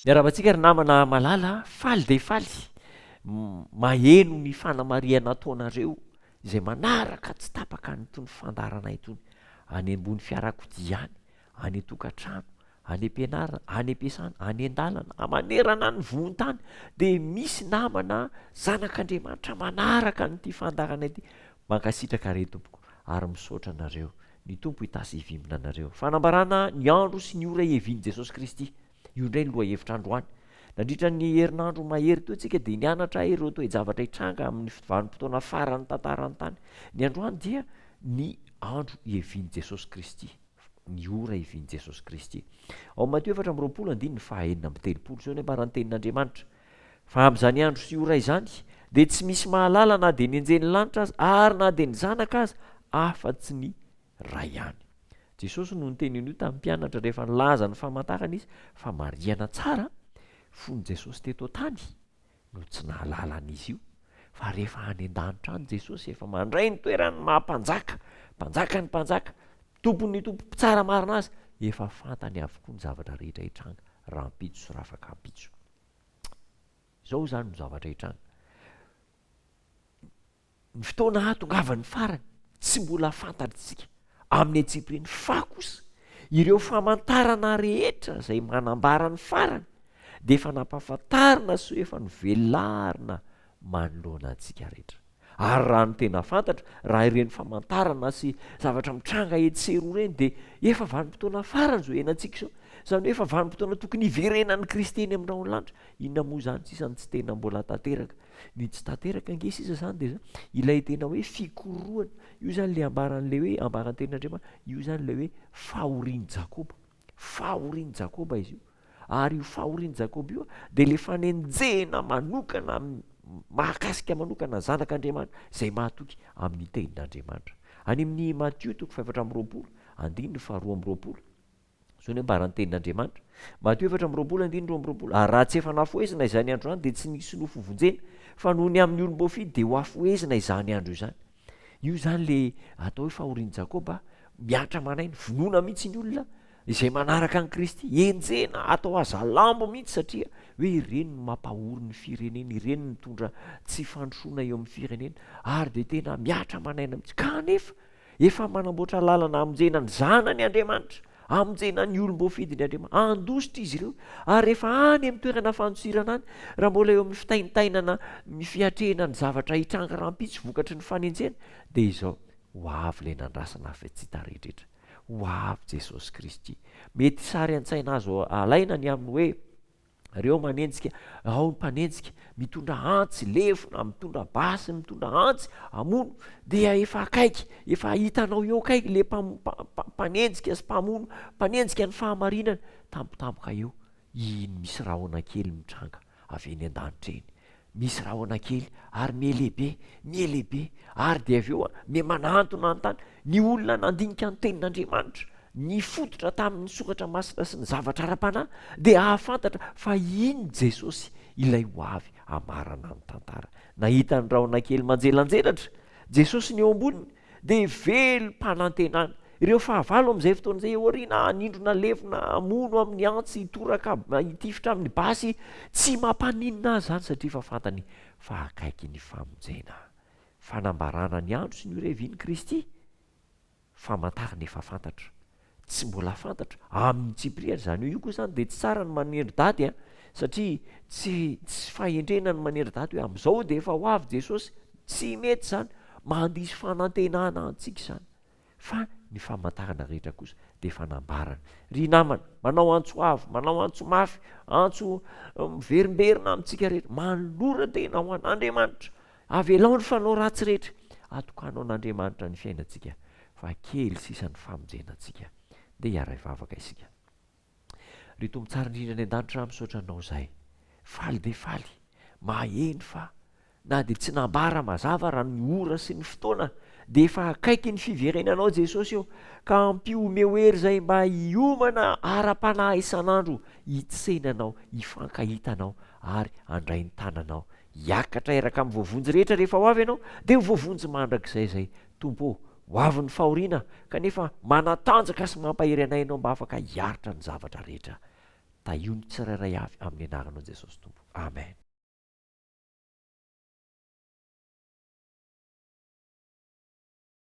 Miarahaba antsika ry namana malala, faly dia faly maheno ny fanamarihana ataonareo izay manaraka tsy tapaka an'itony fandaharana itony, any ambony fiarakodia any, any an-tokantrano, any am-pianarana, any am-piasana, any an-dalana, manerana ny vohon-tany dia misy namana zanak'Andriamanitra manaraka an'ity fandaharana ity. Mankasitraka re tompoko ary misaotra anareo. Ny Tompo hitahy sy hivimbina anareo. Fanambarana ny andro sy ny ora hiavian'i Jesosy Kristy. Io indray ny lohahevitra androany. Nandritra ny herinandro mahery teo tsika dia nianatra ireo toe-javatra hitranga amin'ny vanim-potoana faran'ny tantaran'ny tany. Ny androany dia ny andro hiavian'i Jesosy Kristy, ny ora hiavian'i Jesosy Kristy. Ao Matio 24 andininy faha 36, izao ny ambaran'ny tenin'Andriamanitra, Fa amin'izany andro sy ora izany dia tsy misy mahalala na dia ny anjelin'ny lanitra aza ary na dia ny Zanaka aza afa-tsy ny Ray ihany. Jesosy no niteny an'io tamin'ny mpianatra rehefa nilaza ny famantarana izy fa marihana tsara fony Jesosy teto an-tany no tsy nahalala an'izy io fa rehefa any an-danitra any Jesosy efa mandray ny toerany maha mpanjaka, mpanjakan'ny mpanjaka, tompon'ny tompo, mpitsara marina azy, efa fantany avokoa ny zavatra rehetra hitranga rahampitso sy rafakampitso. Izao izany no zavatra hitranga. Ny fotoana hahatongavan'ny farany tsy mbola fantatsika amin'ny antsipiriany fa kosa ireo famantarana rehetra izay manambara ny farany dia efa nampahafantarina sy efa novelarina manoloana antsika rehetra. Ary raha ny tena fantatra, raha ireny famantarana sy zavatra mitranga etsy sy eroa ireny dia efa vanim-potoana farany izao iainantsika izao. Izany hoe efa vanim-potoana tokony hiverenan'i Kristy eny amin'ny rahon'ny lanitra. Inona moa izany sisa no tsy tena mbola tanteraka? Ny tsy tanteraka ange sisa izany dia izao, ilay tena hoe fikorohana, io izany ilay ambaran'ilay hoe ambaran'ny tenin'Andriamanitra, io izany ilay hoe fahorian'i Jakoba. Fahorian'i Jakoba izy io. Ary io fahorian'i Jakoba io dia ilay fanenjehina manokana mahakasika manokana ny zanak'Andriamanitra izay mahatoky amin'ny tenin'Andriamanitra. Any amin'ny Matio toko fahefatra amby roapolo, andininy faharoa amby roapolo, izao no ambaran'ny tenin'Andriamanitra. Matio 24 andininy 22, Ary raha tsy efa nafohezina izany andro izany dia tsy nisy nofo hovonjena, fa noho ny amin'ny olom-boafidy dia hohafohezina izany andro izany. Io izany ilay atao hoe fahorian'i Jakoba, mihatra aman'aina, vonoina mihitsy ny olona izay manaraka an'i Kristy, enjehina, atao hazalambo mihitsy satria hoe ireny no mampahory ny firenena, ireny no mitondra tsy fandrosoana eo amin'ny firenena, ary dia tena mihatra aman'aina mihitsy. Kanefa efa manamboatra lalana hamonjena ny zanany Andriamanitra, hamonjena ny olom-boafidiny Andriamanitra. Handositra izy ireo, ary rehefa any amin'ny toerana fandosirana any, raha mbola eo amin'ny fitaintainana ny fiatrehana ny zavatra hitranga rahampitso vokatry ny fanenjehana, dia izao, ho avy ilay nandrasana avy tsy hita rehetra. Ho avy Jesosy Kristy. Mety sary an-tsaina azo alaina ny amin'ny hoe ireo manenjika, ao ny mpanenjika, mitondra antsy, lefona, mitondra basy, mitondra antsy, hamono, dia efa akaiky, efa hitanao eo akaiky le mpanenjika sy mpamono, mpanenjika ny fahamarinana, tampotampoka eo, iny misy rahona kely mitranga avy eny an-danitra eny. Misy rahona kely ary mihalehibe, mihalehibe, ary dia avy eo miha-manantona ny tany. Ny olona nandinika ny Tenin'Andriamanitra, nifototra tamin'ny Soratra Masina sy ny zavatra ara-panahy, dia hahafantatra fa iny Jesosy ilay ho avy hamarana ny tantara. Nahita ny rahona kely manjelanjelatra, Jesosy ny eo amboniny, dia velom-panantenana. Ireo fahavalo amin'izay fotoana izay aoriana hanindrona lefona, hamono amin'ny antsy, hitoraka, hitifitra amin'ny basy, tsy mampaninona azy izany satria efa fantany fa akaiky ny famonjena. Fanambarana ny andro sy ny ora hiavian'i Kristy, famantarana efa fantatra. Tsy mbola fantatra amin'ny tsipiriany izany hoe io koa izany dia tsy tsara ny manendry daty an, satria tsy tsy fahendrena ny manendry daty hoe amin'izao dia efa ho avy Jesosy, tsy mety izany, mandiso fanantenana antsika izany, fa ny famantarana rehetra kosa dia efa nambarany. Ry namana, manao antso avo, manao antso mafy, antso miverimberina amintsika rehetra, manolora tena ho an'Andriamanitra, avelao ny fanao ratsy rehetra, atokano an'Andriamanitra ny fiainantsika fa kely sisa ny famonjena antsika. Ndeha hiara-hivavaka isika. Ry Tompo tsara indrindra any an-danitra, misaotra Anao izahay. Faly dia faly maheno fa na dia tsy nambara mazava raha ny ora sy ny fotoana dia efa akaiky ny fiverenanao Jesosy ô, ka ampio omeo hery izahay mba hiomana ara-panahy isan'andro hitsena Anao, hifankahita Anao ary handray ny tananao hiakatra hiaraka amin'ny voavonjy rehetra rehefa ho avy Ianao dia ho voavonjy mandrakizay izay Tompo ô, ho avy ny fahoriana, kanefa manatanjaka sy mampahery anay Ianao mba afaka hiaritra ny zavatra rehetra. Tahio ny tsirairay avy amin'ny anaranao Jesosy Tompo. Amen.